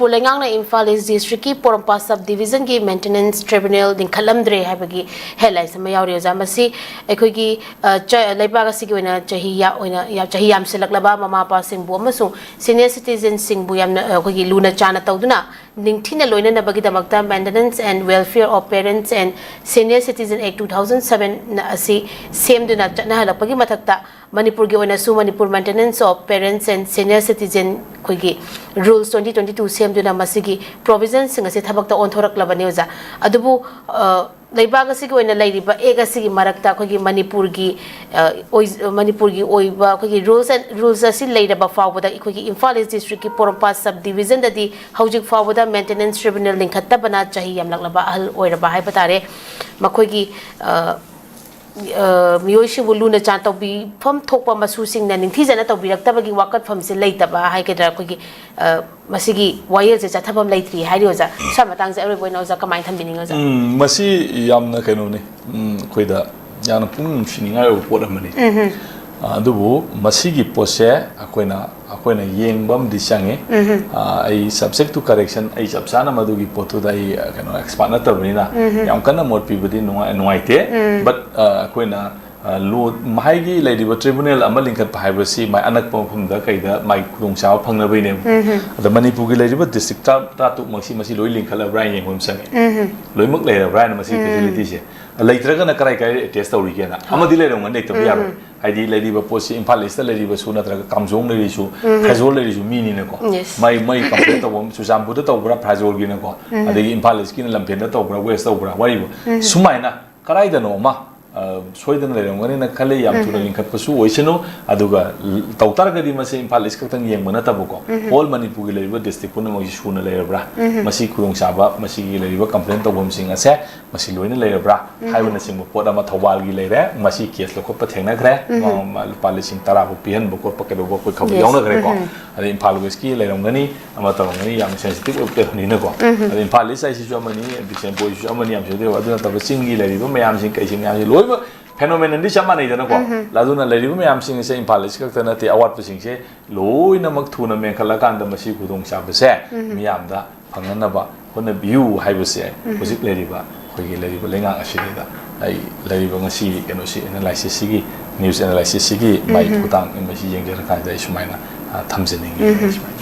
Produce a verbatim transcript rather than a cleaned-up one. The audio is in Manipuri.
ꯃꯅꯤꯄꯨꯔ ꯂꯩꯉꯥꯛꯅ ꯏꯝꯐꯥꯜ ꯏꯁ ꯗꯤꯁꯇ꯭ꯔꯤꯛꯀꯤ ꯄꯣꯔꯣꯝꯄꯥꯠ ꯁꯕ ꯗꯤꯕꯤꯖꯟꯒꯤ ꯃꯦꯟꯇꯦꯅꯦꯟꯁ ꯇ꯭ꯔꯤꯕ꯭ꯌꯨꯅꯦꯜ ꯂꯤꯡꯈꯠꯂꯝꯗ꯭ꯔꯦ ꯍꯥꯏꯕꯒꯤ ꯍꯦꯗꯂꯥꯏꯟꯁ ꯑꯃ ꯌꯥꯎꯔꯤ ꯑꯣꯖꯥ꯫ ꯃꯁꯤ ꯑꯩꯈꯣꯏꯒꯤ, ꯑ, ꯆ-, ꯂꯩꯕꯥꯛ ꯑꯁꯤꯒꯤ ꯑꯣꯏꯅ ꯆꯍꯤ ꯌꯥ-, ꯑꯣꯏꯅ ꯌꯥ-, ꯆꯍꯤ ꯌꯥꯝꯁꯤꯜꯂꯛꯂꯕ ꯃꯃꯥ ꯃꯄꯥꯁꯤꯡꯕꯨ ꯑꯃꯁꯨꯡ ꯁꯦꯅꯤꯌꯔ ꯁꯤꯇꯤꯖꯦꯟꯁꯤꯡꯕꯨ ꯌꯥꯝꯅ, ꯑ, ꯑꯩꯈꯣꯏꯒꯤ ꯂꯨꯅ ꯆꯥꯟꯅ ꯇꯧꯗꯨꯅ ꯅꯤꯡꯊꯤꯅ ꯂꯣꯏꯅꯅꯕꯒꯤꯗꯃꯛꯇ Maintenance and Welfare of Parents and Senior Citizen Act two thousand seven ꯑꯁꯤ ꯁꯦꯝꯗꯨꯅ ꯆꯠꯅꯍꯜꯂꯛꯄꯒꯤ ꯃꯊꯛꯇ, ꯃꯅꯤꯄꯨꯔꯒꯤ ꯑꯣꯏꯅꯁꯨ Manipur Maintenance of Parents and Senior Citizen ꯑꯩꯈꯣꯏꯒꯤ Rules twenty twenty two ꯁꯦꯝꯗꯨꯅ ꯃꯁꯤꯒꯤ ꯄ꯭ꯔꯣꯕꯤꯖꯟꯁꯤꯡ ꯑꯁꯤ ꯊꯕꯛꯇ ꯑꯣꯟꯊꯣꯔꯛꯂꯕꯅꯤ ꯑꯣꯖꯥ꯫ ꯑꯗꯨꯕꯨ, ꯑ, ꯂꯩꯕꯥꯛ ꯑꯁꯤꯒꯤ ꯑꯣꯏꯅ ꯂꯩꯔꯤꯕ ꯑꯦꯛ ꯑꯁꯤꯒꯤ ꯃꯔꯛꯇ ꯑꯩꯈꯣꯏꯒꯤ ꯃꯅꯤꯄꯨꯔꯒꯤ, ꯑ, ꯑꯣꯏ-, ꯃꯅꯤꯄꯨꯔꯒꯤ ꯑꯣꯏꯕ ꯑꯩꯈꯣꯏꯒꯤ rules and, rules ꯑꯁꯤ ꯂꯩꯔꯕ ꯐꯥꯎꯕꯗ ꯑꯩꯈꯣꯏꯒꯤ ꯏꯝꯐꯥꯜ ꯏꯁ ꯗꯤꯁꯇ꯭ꯔꯤꯛꯀꯤ ꯄꯣꯔꯣꯝꯄꯥꯠ ꯁꯕ ꯗꯤꯕꯤꯖꯟꯗꯗꯤ ꯍꯧꯖꯤꯛ ꯐꯥꯎꯕꯗ ꯃꯦꯟꯇꯦꯅꯦꯟꯁ ꯇ꯭ꯔꯤꯕ꯭ꯌꯨꯅꯦꯜ ꯂꯤꯡꯈꯠꯇꯕꯅ ꯆꯍꯤ ꯌꯥꯝꯂꯛꯂꯕ ꯑꯍꯜ ꯑꯣꯏꯔꯕ ꯍꯥꯏꯕ ꯇꯥꯔꯦ꯫ ꯃꯈꯣꯏꯒꯤ, ꯑ, ꯑ, ꯃꯤꯑꯣꯏꯁꯤꯡꯕꯨ ꯂꯨꯅ ꯆꯥꯟ ꯇꯧꯕꯤꯐꯝ ꯊꯣꯛꯄ ꯃꯁꯨꯁꯤꯡꯅ ꯅꯤꯡꯊꯤꯖꯅ ꯇꯧꯕꯤꯔꯛꯇꯕꯒꯤ ꯋꯥꯀꯠꯐꯝꯁꯦ ꯂꯩꯇꯕ ꯍꯥꯏꯒꯗ꯭ꯔꯥ, ꯑꯩꯈꯣꯏꯒꯤ, ꯑ, ꯃꯁꯤꯒꯤ ꯋꯥꯌꯦꯜꯁꯦ ꯆꯠꯊꯐꯝ ꯂꯩꯇ꯭ꯔꯤ ꯍꯥꯏꯔꯤ ꯑꯣꯖꯥ꯫ ꯁ꯭ꯋꯥꯏ ꯃꯇꯥꯡꯁꯦ ꯑꯔꯣꯏꯕ ꯑꯣꯏꯅ ꯑꯣꯖꯥ ꯀꯃꯥꯏꯅ ꯊꯝꯕꯤꯅꯤꯡꯉꯤ ꯑꯣꯖꯥ? ꯎꯝ, ꯃꯁꯤ ꯌꯥꯝꯅ ꯀꯩꯅꯣꯅꯤ, ꯎꯝ, ꯑꯩꯈꯣꯏꯗ ꯌꯥꯝꯅ ꯄꯨꯛꯅꯤꯡ ꯅꯨꯡꯁꯤꯅꯤꯡꯉꯥꯏ ꯑꯣꯏꯕ ꯄꯣꯠ ꯑꯃꯅꯤ꯫ ꯑ, ꯑꯗꯨꯕꯨ ꯃꯁꯤꯒꯤ ꯄꯣꯠꯁꯦ ꯑꯩꯈꯣꯏꯅ, ꯑꯩꯈꯣꯏꯅ ꯌꯦꯡꯕ ꯑꯃꯗꯤ ꯆꯪꯉꯤ꯫ ꯑ, ꯑꯩ subject to correction, ꯑꯩ ꯆꯞ ꯆꯥꯅ ꯃꯗꯨꯒꯤ ꯄꯣꯠꯇꯨꯗ ꯑꯩ, ꯑ, ꯀꯩꯅꯣ, expert ꯅꯠꯇꯕꯅꯤꯅ ꯌꯥꯝ ꯀꯟꯅ ꯃꯣꯠ ꯄꯤꯕꯗꯤ ꯅꯨꯡꯉꯥꯏ-, ꯅꯨꯡꯉꯥꯏꯇꯦ꯫ But, ꯑ, ꯑꯩꯈꯣꯏꯅ, ꯑ, ꯂꯣ-, ꯃꯍꯥꯏꯒꯤ ꯂꯩꯔꯤꯕ ꯇ꯭ꯔꯤꯕꯨꯅꯦꯜ ꯑꯃ ꯂꯤꯡꯈꯠꯄ ꯍꯥꯏꯕꯁꯤ ꯃꯥꯏ ꯑꯅꯛꯄ ꯃꯐꯝꯗ ꯀꯩꯗ ꯃꯥꯏ ꯈꯨꯗꯣꯡꯆꯥꯕ ꯐꯪꯅꯕꯩꯅꯦꯕ꯫ ꯑꯗ ꯃꯅꯤꯄꯨꯔꯒꯤ ꯂꯩꯔꯤꯕ ꯗꯤꯁꯇ꯭ꯔꯤꯛ ꯇꯔꯥ-, ꯇꯔꯥꯇꯔꯨꯛꯃꯛꯁꯤ ꯃꯁꯤ ꯂꯣꯏ ꯂꯤꯡꯈꯠꯂꯕ꯭ꯔꯥ ꯍꯥꯏꯅ ꯌꯦꯡꯕ ꯑꯃ ꯆꯪꯉꯤ꯫ ꯂꯣꯏꯅꯃꯛ ꯂꯩꯔꯕ꯭ꯔꯥ ꯍꯥꯏꯅ ꯃꯁꯤꯒꯤ facilityꯁꯦ꯫ ꯂꯩꯇ꯭ꯔꯒꯅ ꯀꯔꯥꯏ ꯀꯔꯥꯏ attach ꯇꯧꯔꯤꯒꯦꯅ꯫ ꯑꯃꯗꯤ ꯂꯩꯔꯝꯒꯅꯤ, ꯂꯩꯇꯕ ꯌꯥꯔꯣꯏ꯫ ꯍꯥꯏꯗꯤ ꯂꯩꯔꯤꯕ ꯄꯣꯠꯁꯤ ꯏꯝꯐꯥꯜ ꯏꯁꯇ ꯂꯩꯔꯤꯕꯁꯨ ꯅꯠꯇ꯭ꯔꯒ ꯀꯥꯝꯖꯣꯡ ꯂꯩꯔꯤꯁꯨ, ꯐ꯭ꯔꯥꯏꯖꯣꯜ ꯂꯩꯔꯤꯁꯨ ꯃꯤꯅꯤꯅꯀꯣ꯫ Yes. ꯃꯩ, ꯃꯩ complain ꯇꯧꯕ ꯑꯃ ꯆꯨꯔꯆꯥꯟꯄꯨꯔꯗ ꯇꯧꯕ꯭ꯔꯥ ꯐ꯭ꯔꯥꯏꯖꯣꯜꯒꯤꯅꯀꯣ, ꯑꯗꯒꯤ ꯏꯝꯐꯥꯜ ꯏꯁꯀꯤꯅ ꯂꯝꯐꯦꯜꯗ ꯇꯧꯕ꯭ꯔꯥ ꯋꯦꯁ ꯇꯧꯕ꯭ꯔꯥ ꯋꯥꯔꯤꯕꯨ꯫ ꯁꯨꯃꯥꯏꯅ ꯀꯗꯥꯏꯗꯅꯣ ꯑꯃ, ꯑ, ꯁꯣꯏꯗꯅ ꯂꯩꯔꯝꯒꯅꯤꯅ ꯈꯜꯂꯤ꯫ ꯌꯥꯝ ꯊꯨꯅ ꯂꯤꯡꯈꯠꯄꯁꯨ ꯑꯣꯏꯁꯅꯨ꯫ ꯑꯗꯨꯒ ꯇꯧ ꯇꯥꯔꯒꯗꯤ ꯃꯁꯤ ꯏꯝꯐꯥꯜ ꯏꯁ ꯈꯛꯇꯪ ꯌꯦꯡꯕ ꯅꯠꯇꯕꯀꯣ, all ꯃꯅꯤꯄꯨꯔꯒꯤ ꯂꯩꯔꯤꯕ ꯗꯤꯁꯇ꯭ꯔꯤꯛ ꯄꯨꯝꯅꯃꯛꯁꯤ ꯁꯨꯅ ꯂꯩꯔꯕ꯭ꯔꯥ? ꯃꯁꯤ ꯈꯨꯗꯣꯡꯆꯥꯕ, ꯃꯁꯤꯒꯤ ꯂꯩꯔꯤꯕ complain ꯇꯧꯐꯝꯁꯤꯡ ꯑꯁꯦ ꯃꯁꯤ ꯂꯣꯏꯅ ꯂꯩꯔꯕ꯭ꯔꯥ ꯍꯥꯏꯕꯅꯆꯤꯡꯕ ꯄꯣꯠ ꯑꯃ꯫ ꯊꯧꯕꯥꯜꯒꯤ ꯂꯩꯔꯦ, ꯃꯁꯤ case ꯂꯧꯈꯠꯄ ꯊꯦꯡꯅꯈ꯭ꯔꯦ꯫ ꯃ-, ꯃ-, ꯂꯨꯄꯥ ꯂꯤꯁꯤꯡ ꯇꯔꯥ ꯐꯥꯎ ꯄꯤꯍꯟꯕ ꯈꯣꯠꯄ ꯀꯩꯗꯧꯕ ꯑꯩꯈꯣꯏ ꯈꯕꯔ ꯌꯥꯎꯅꯈ꯭ꯔꯦꯀꯣ꯫ ꯑꯗꯩ ꯏꯝꯐꯥꯜ ꯋꯦꯁꯀꯤ ꯂꯩꯔꯝꯒꯅꯤ, ꯑꯃ ꯇꯧꯔꯝꯒꯅꯤ, ꯌꯥꯝꯅ sensitive ꯑꯣꯏꯕ ꯀꯩꯅꯣꯅꯤꯅꯀꯣ꯫ ꯑꯗꯩ ꯏꯝꯐꯥꯜ ꯏꯁ ꯍꯥꯏꯁꯤꯁꯨ ꯑꯃꯅꯤ, ꯕꯤꯁꯦꯝꯄꯨꯔꯁꯤꯁꯨ ꯑꯃꯅꯤ, ꯌꯥꯝ sensitive ꯑꯣꯏ꯫ ꯑꯗꯨ ꯅꯠꯇꯕ ꯆꯤꯡꯒꯤ ꯂꯩꯔꯤꯕ ꯃꯌꯥꯝꯁꯤꯡ, ꯀꯩꯁꯤꯡ ꯃꯌꯥꯝꯁꯤ ꯂꯣꯏꯅꯃꯛ phenomenon ꯗꯤ ꯆꯞ ꯃꯥꯟꯅꯩꯗꯅꯀꯣ꯫ ꯑꯗꯨꯅ ꯂꯩꯔꯤꯕ ꯃꯌꯥꯝꯁꯤꯡ ꯑꯁꯦ ꯏꯝꯐꯥꯜ ꯏꯁ ꯈꯛꯇ ꯅꯠꯇꯦ, ꯑꯋꯥꯠꯄꯁꯤꯡꯁꯦ ꯂꯣꯏꯅꯃꯛ ꯊꯨꯅ ꯃꯦꯟꯈꯠꯂꯀꯥꯟꯗ ꯃꯁꯤ ꯈꯨꯗꯣꯡꯆꯥꯕꯁꯦ ꯃꯤꯌꯥꯝꯗ ꯐꯪꯅꯅꯕ ꯍꯣꯠꯅꯕꯤꯌꯨ ꯍꯥꯏꯕꯁꯦ ꯍꯧꯖꯤꯛ ꯂꯩꯔꯤꯕ ꯑꯩꯈꯣꯏꯒꯤ ꯂꯩꯔꯤꯕ ꯂꯩꯉꯥꯛ ꯑꯁꯤꯗꯩꯗ ꯑꯩ ꯂꯩꯔꯤꯕ ꯉꯁꯤ ꯀꯩꯅꯣꯁꯤ, analysis ꯁꯤꯒꯤ, news analysis ꯁꯤꯒꯤ ꯃꯥꯏ ꯈꯨꯊꯥꯡ ꯃꯁꯤ ꯌꯦꯡꯖꯔꯀꯥꯟꯗ ꯑꯩ ꯁꯨꯃꯥꯏꯅ, ꯑ, ꯊꯝꯖꯅꯤꯡꯉꯤ꯫ ꯁꯨꯃꯥꯏꯅ꯫